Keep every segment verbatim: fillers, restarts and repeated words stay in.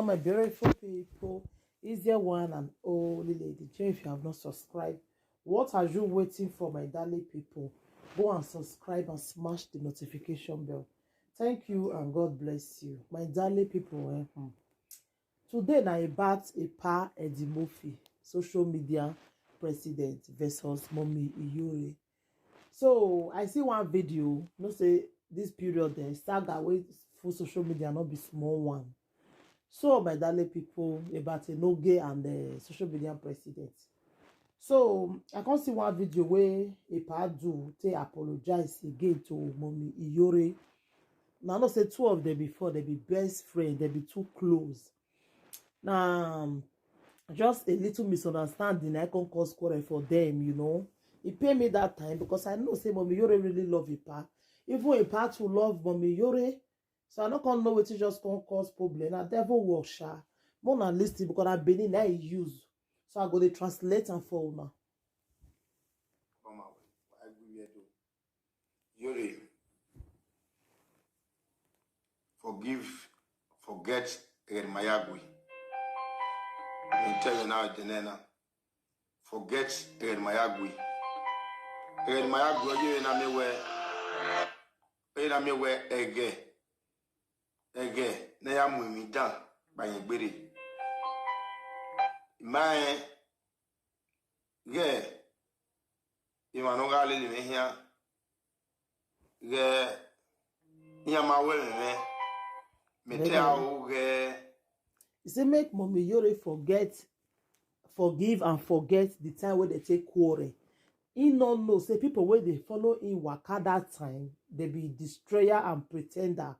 My beautiful people, is there one and only lady Jane? If you have not subscribed, what are you waiting for, my darling people? Go and subscribe and smash the notification bell. Thank you and God bless you, my darling people. Eh? Hmm. Today na about Epa Eddie Murphy, social media president, versus Mommy Iyore. So I see one video, you know say this period, the saga wey full social media no be small one. So, my darling people, about Enoge and the social media president. So I come see one video wey Epa do take apologize again to Mommy Iyore. Now, I know say two of them before, they be best friend, they be too close. Now, um, just a little misunderstanding, I can cause quarrel for them, you know. It pay me that time because I know say Mommy Iyore really love Epa. Even Epa too love Mommy Iyore. So I no come know wetin just come cause problem. Na devil work, sha. More na listen because na Benin I use. So I go dey translate am for una. Come out. I agree with you. Yuri, forgive, forget Red Mayagui. I tell you now, Denena, forget Red Mayagui. Red Mayagui, you na me where, you na me where ege, ege, na ya mu mi dan by your biddy. My, ge, you are no galili me here. Ge, you are my women, me. Me tell you, ge. He say make Mommy Iyore forget, forgive and forget the time wey they take quarrel. He no know say people wey dey follow him waka that time, they be destroyer and pretender.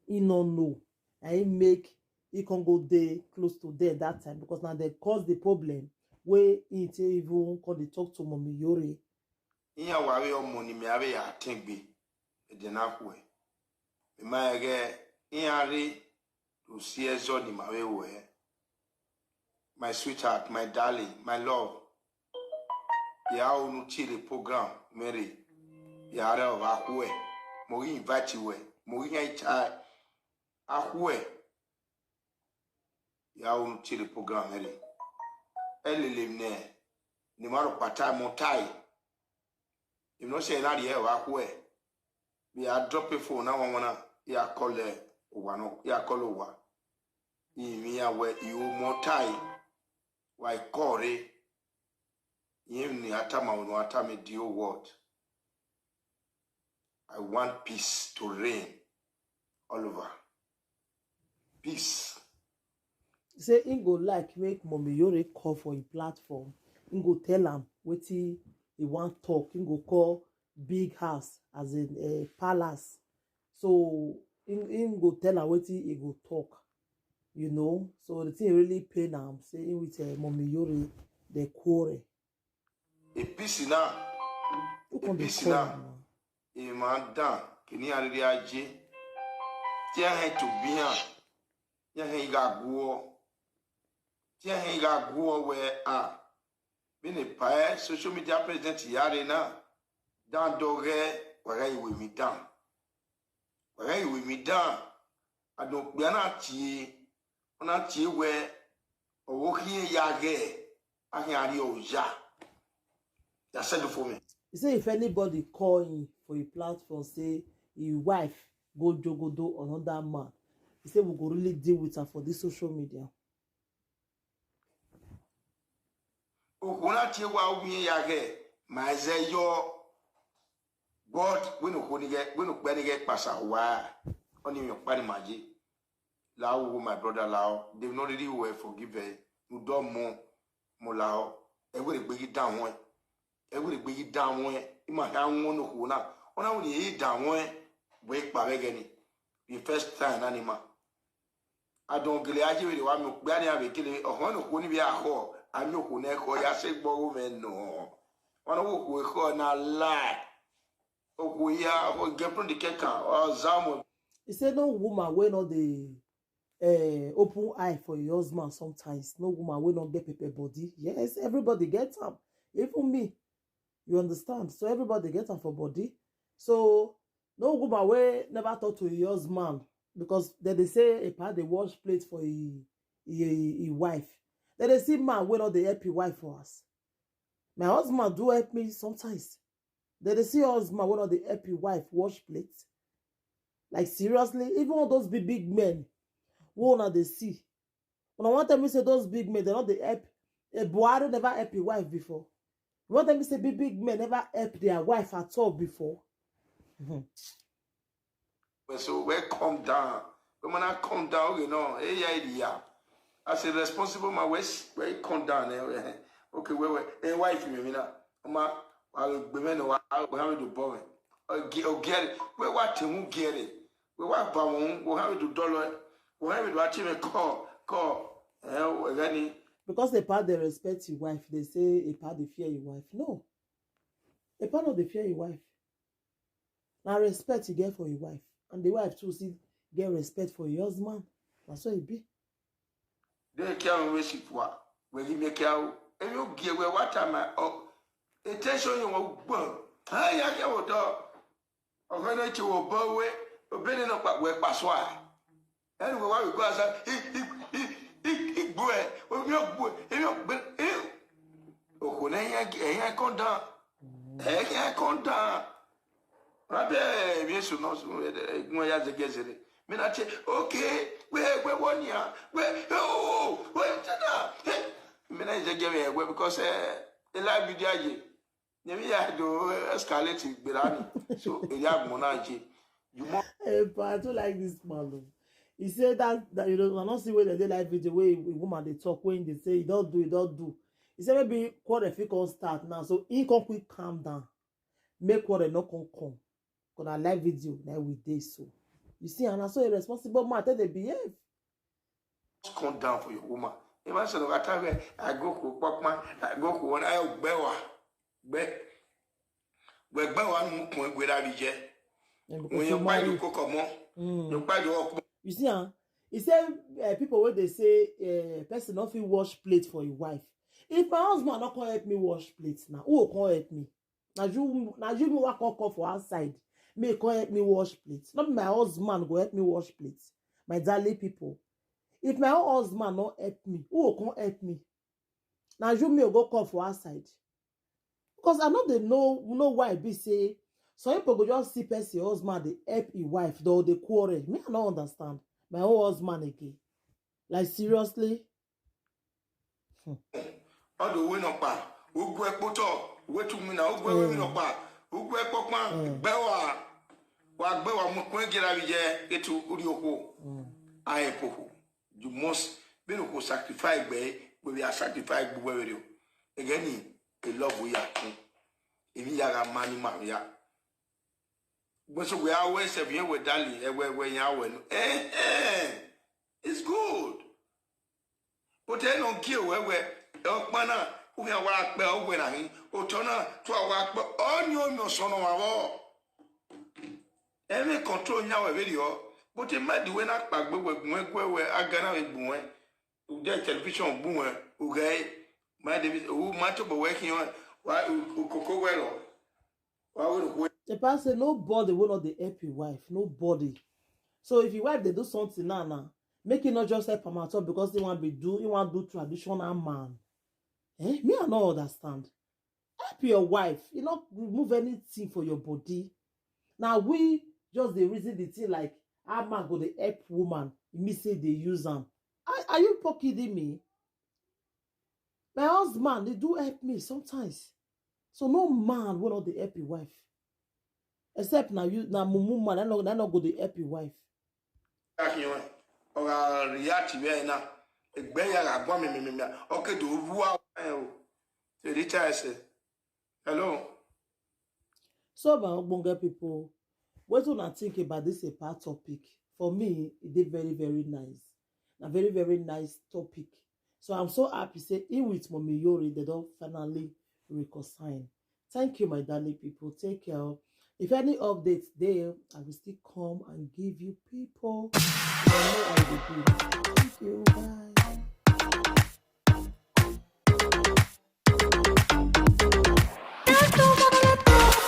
He no know. And he make he can go dey close to them that time because now they cause the problem wey he take even come dey talk to Mommy Iyore. Ihe a wụ ihe ọmụnime abịa ya atịgbi dị na kwue. Ime ya ge ihe arị to si ezo ni ma we we. My sweetheart, my darling, my love. Ya unu chile program, Mary. Ya are of akwue. Mo gi invite we. Mo gi ya icha akwue. Ya unu chile program, Mary. Elele ne. Ni maro patai mo tai. If no say na the air wa kwe. Be a drop a phone now one ya call eh, one no ya call over. If me ya we you more tie. Why call it? Even the atama no atame deal what? I want peace to reign all over. Peace. He say he go like make Mommy Iyore call for him platform. He go tell am wetin he wan talk. He go call big house as in a palace. So he, he go tell am wetin he go talk. You know, so the thing really pain am. Say he with uh, Mommy Iyore they quarrel. A peace now. Who come dey Peace call now. am now? A man down. Can you already aje? Tia he to be here. Ya he ga guo. Tia he ga guo where ah. Bini pae social media president yare na. Dan doge waga iwe mi down. Waga iwe mi down. Adon gbe na tie. Ona tie we owo hie ya ge. Ahe ari o ya. Ya said for me. He say if anybody call him for a platform, say his wife go jogodo another man. He say we go really deal with her for this social media. Okuna tie wa uye ya ge. Ma ze yo. But we no koni ge, we no gbani ge pasa wa. Oni yo pani maji. Lao, my brother Lao, they no really were forgiven. You don't more, more Lao. Every big down one. Every big down one. Ima ha one no kona. Ona when he down one. We pa begeni. The first time anima. Adon gele aje we wa mi gbe ani abekele. Ohon no koni bi aho. Ami okuna ko ya se gbo wo me no. Ona wo ko ko na lie. Okuya, o gepro de keka, o zamo. He say no woman wey no dey uh, open eye for your husband sometimes. No woman wey no get pepper body. Yes, everybody get am. Even me. You understand? So everybody get am for body. So no woman wey never talk to your husband because they dey say a part dey wash plate for a him, him wife. Then they see man wey no dey help him wife for house. My husband do help me sometimes. Then they see husband wey no dey help him wife wash plate. Like, seriously, even all those big big men wey una dey see, una wan tell me say those big men, they no dey help? Eh, Buhari never help him wife before. You wan tell me say big big men never help their wife at all before? So we come down. We man come down, okay, no. Hey, yeah, yeah. As a responsible man, we we come down. Eh, eh. Okay, we we. Hey, wife, me, me na. Ma, I will be men. I will have to borrow. Okay, okay. We what to get it. We what ba won. We have to dollar. We have to achieve a call. Call. Eh, we gani. Because a part dey respect him wife, they say a part dey fear him wife. No. A part no dey fear him wife. Na respect he get for him wife. And the wife too still get respect for him husband. Na so e be. They care we ship wa. We give me care. And you give we what time I oh. Attention you will go. Hi, I get what dog. Okay, no, you will bow way. Obey no pa we pass why. Anyway, why we go outside? He he he he he boy. We no boy. He no boy. Oko na ya ya come down. Eh, ya come down. Rabe, mi su no su, eh, mo ya zege zere. Mi na che, okay, we we one ya. We oh, we tada. Mi na zege we we because eh, the live video ye. Nyami ya do escalate gbera ni. So, e ya mo na je. You mo Eh, but I don't like this man. Oh. He said that, that you know, I don't see where they dey live video where a woman they talk when they say he don't do, he don't do. He said maybe quarrel fit come start now, so he come quick calm down. Make quarrel no come come. Cause na live video na we dey so. You see, and I saw a responsible man tell they behave. Come down for your woman. Imagine the time where I go to Pokman, I go to one I gbewa. Gbe gbe gbewa mu kun gbe da bi je. And When because you you buy marry, you cook more, you buy the work. You see, ah, he say uh, people wey dey say uh, person no fit wash plate for him wife. If my husband no come help me wash plate now, who go come help me? Na you, na you me wa come come for outside. Me come help me wash plate. Not my husband go help me wash plate. My darling people, if my own husband no help me, who go come help me? Na you me go come for outside. Because I know they know know why be say some people go just see person husband they help his wife though they quarrel. Me I don't understand my own husband again. Like seriously. Odo we no pa. Ugwe poto, we tu mi na ugwe we no pa. Ugwe Pokman gbewa. Wa gbewa mu kun gbe da bi je etu uri oko. Ai poho. You must be no go sacrifice gbe, we we are sacrifice gbe we we. Again, a love we are. If you are a man, man, yeah. But so we are always have you with darling, eh, we we ya we. Eh eh. It's good. But they don't kill we we. Okpana, we are wa pe o we na hin. Otona, to wa pe o ni o mi sono wa wo. Every control nya we video. But e ma di we na pa gbe we gun we gwe we agana we gun we. U de television gun we. U ga e. Ma de u ma to bo we kin wa u koko we lo. Wa we lo we. The person say nobody will not dey help your wife. Nobody. So if your wife they do something now now, make it not just help him at all because they want be do he want do traditional man. Eh? Me I no understand. Help your wife. You not remove anything for your body. Now we just the reason the thing like how man go dey help woman. E mean say they use am. Are, are you po kidding me? My husband they do help me sometimes. So no man will not dey help your wife. Except now you now mumu man, that not that not go dey help your wife. Akin we. O ga react we na. Egbe ya ga gwa mi mi mi mi. Okay, do ru a e o. So the child say, "Hello." So my ogbonge people, what do you think about this a part topic? For me, it did very very nice. A very very nice topic. So I'm so happy say he with Mommy Yori they don't finally reconcile. Thank you, my darling people. Take care. If any updates there, I will still come and give you people. You know I will do. Thank you. Bye.